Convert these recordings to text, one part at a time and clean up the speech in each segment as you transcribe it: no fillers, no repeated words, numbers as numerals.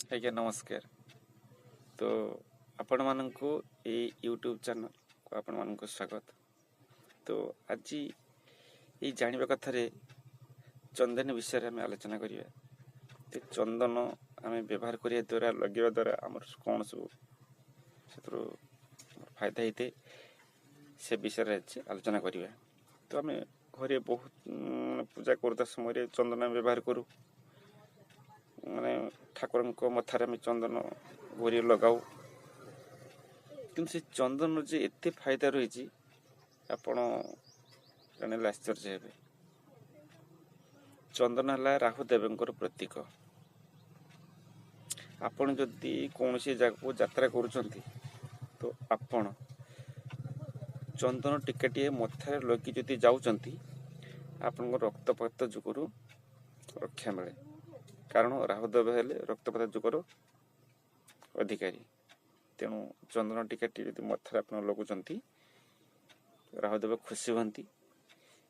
ଆଜ୍ଞା ନମସ୍କାର। ତ ଆପଣମାନଙ୍କୁ ଏଇ ୟୁଟ୍ୟୁବ୍ ଚ୍ୟାନେଲ୍କୁ ଆପଣମାନଙ୍କୁ ସ୍ୱାଗତ। ତ ଆଜି ଏଇ ଜାଣିବା କଥାରେ ଚନ୍ଦନ ବିଷୟରେ ଆମେ ଆଲୋଚନା କରିବା। ତ ଚନ୍ଦନ ଆମେ ବ୍ୟବହାର କରିବା ଦ୍ୱାରା, ଲଗେଇବା ଦ୍ୱାରା ଆମର କ'ଣ ସବୁ ସେଥିରୁ ଫାଇଦା ହେଇଥାଏ, ସେ ବିଷୟରେ ଆଜି ଆଲୋଚନା କରିବା। ତ ଆମେ ଘରେ ବହୁତ ପୂଜା କରୁଥିବା ସମୟରେ ଚନ୍ଦନ ଆମେ ବ୍ୟବହାର କରୁ, ମାନେ ଠାକୁରଙ୍କ ମଥାରେ ଆମେ ଚନ୍ଦନ ଘୋରି ଲଗାଉ। କିନ୍ତୁ ସେ ଚନ୍ଦନର ଯେ ଏତେ ଫାଇଦା ରହିଛି, ଆପଣ ଜାଣିଲେ ଆଶ୍ଚର୍ଯ୍ୟ ହେବେ। ଚନ୍ଦନ ହେଲା ରାହୁ ଦେବଙ୍କର ପ୍ରତୀକ। ଆପଣ ଯଦି କୌଣସି ଜାଗାକୁ ଯାତ୍ରା କରୁଛନ୍ତି, ତ ଆପଣ ଚନ୍ଦନ ଟିକେଟିଏ ମଥାରେ ଲଗେଇ ଯଦି ଯାଉଛନ୍ତି, ଆପଣଙ୍କ ରକ୍ତପାତ ଯୋଗରୁ ରକ୍ଷା ମିଳେ। କାରଣ ରାହୁଦେବ ହେଲେ ରକ୍ତପାତ ଯୁଗର ଅଧିକାରୀ। ତେଣୁ ଚନ୍ଦନ ଟିକାଟି ଯଦି ମଥାରେ ଆପଣ ଲଗାଉଛନ୍ତି, ରାହୁଦେବ ଖୁସି ହୁଅନ୍ତି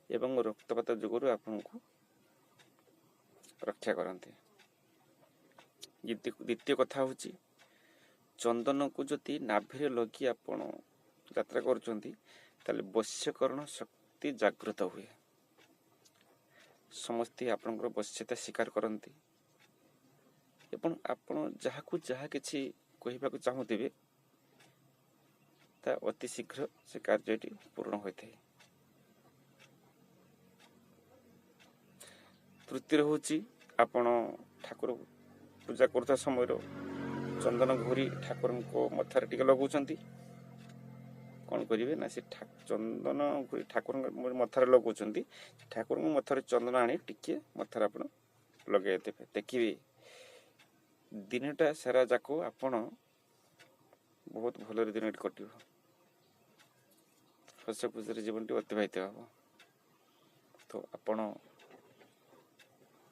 ଏବଂ ରକ୍ତପାତ ଯୋଗରୁ ଆପଣଙ୍କୁ ରକ୍ଷା କରନ୍ତି। ଦ୍ୱିତୀୟ କଥା ହେଉଛି, ଚନ୍ଦନକୁ ଯଦି ନାଭିରେ ଲଗେଇ ଆପଣ ଯାତ୍ରା କରୁଛନ୍ତି, ତାହେଲେ ବଶ୍ୟକରଣ ଶକ୍ତି ଜାଗୃତ ହୁଏ। ସମସ୍ତେ ଆପଣଙ୍କର ବଶ୍ୟତା ସ୍ୱୀକାର କରନ୍ତି ଏବଂ ଆପଣ ଯାହାକୁ ଯାହା କିଛି କହିବାକୁ ଚାହୁଁଥିବେ, ତା ଅତି ଶୀଘ୍ର ସେ କାର୍ଯ୍ୟଟି ପୂରଣ ହୋଇଥାଏ। ତୃତୀୟରେ ହେଉଛି, ଆପଣ ଠାକୁର ପୂଜା କରୁଥିବା ସମୟରେ ଚନ୍ଦନ ଘୋରି ଠାକୁରଙ୍କ ମଥାରେ ଟିକେ ଲଗାଉଛନ୍ତି। କ'ଣ କରିବେ ନା, ସେ ଚନ୍ଦନ ଘୋରି ଠାକୁରଙ୍କ ମଥାରେ ଲଗାଉଛନ୍ତି, ଠାକୁରଙ୍କ ମଥାରେ ଚନ୍ଦନ ଆଣି ଟିକେ ମଥାରେ ଆପଣ ଲଗାଇ ଦେବେ। ଦେଖିବେ ଦିନଟା ସାରା ଯାକ ଆପଣ ବହୁତ ଭଲରେ ଦିନଟି କଟିବ, ହସ ଖୁସିରେ ଜୀବନଟି ଅତିବାହିତ ହେବ। ତ ଆପଣ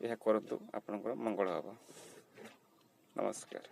ଏହା କରନ୍ତୁ, ଆପଣଙ୍କର ମଙ୍ଗଳ ହେବ। ନମସ୍କାର।